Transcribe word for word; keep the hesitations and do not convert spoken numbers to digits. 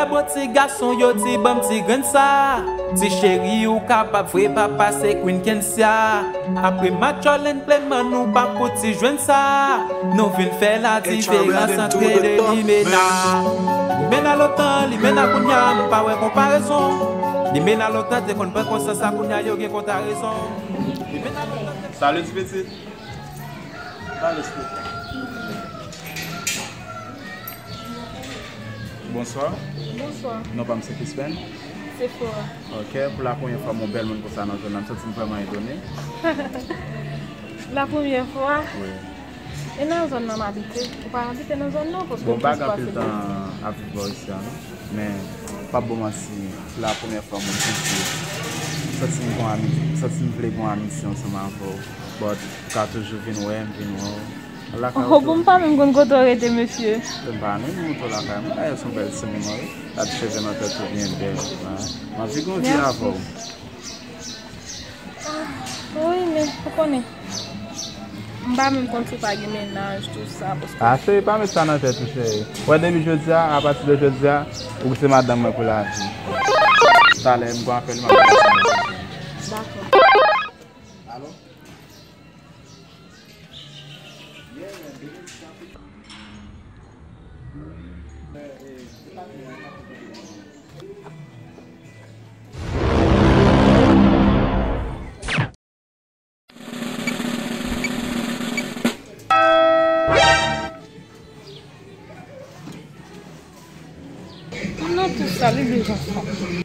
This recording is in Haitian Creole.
Bon ti gason yo di ban m ti grenn sa. Ti cheri ou kapab vre papa se Queen Kensia. Apre match Orlando Clement nou pa fouti jwenn sa. Nou vin fè la diferans antre de limena. Limena lontan, limena kounya m pa wè konparezon. Limena lontan te konn pran konsyans sa kounya yo gen konparezon. Limena lontan te Salut ti pitit. Salut ti pitit. Bonswa. Bonswa. Non pa m se Kispen. Sephora. Ok, pou la premyè fwa m wè yon bèl moun konsa nan zòn nan, m santi m vrèman etone. La premyè fwa? Wi. E nan zòn nan m abite? Ou pa abite nan zòn nan? Paske Bon, m pa gen anpil tan ap viv bò isi a non. Men, m p ap ba w manti, se la premyè fwa m wè w, m santi m gon ami, m santi m vle gon amitye ansanm avè w. But, ou ka toujou vin wè m, vin wè w. Lakay ou Oh, bon, m pa menm konn kote w rete, mesye. M pa menm monte w lakay mwen, dayè se yon bèl timoun mwen ye. Gad cheve nan tèt ou byen bèl. M anvi grandi avè w. Ah, wi, men, ou konnen. M pa menm konn si w pa gen mennaj, tou sa, paske Ah, cheri, pa met sa nan tèt ou, cheri. Wè, depi jodi a, apati de jodi a, ou se madanm mwen pou lavi. Talè, m gon apèl, m ap pase. Dakò. Alo? Nan tou sa, li bezwen sa.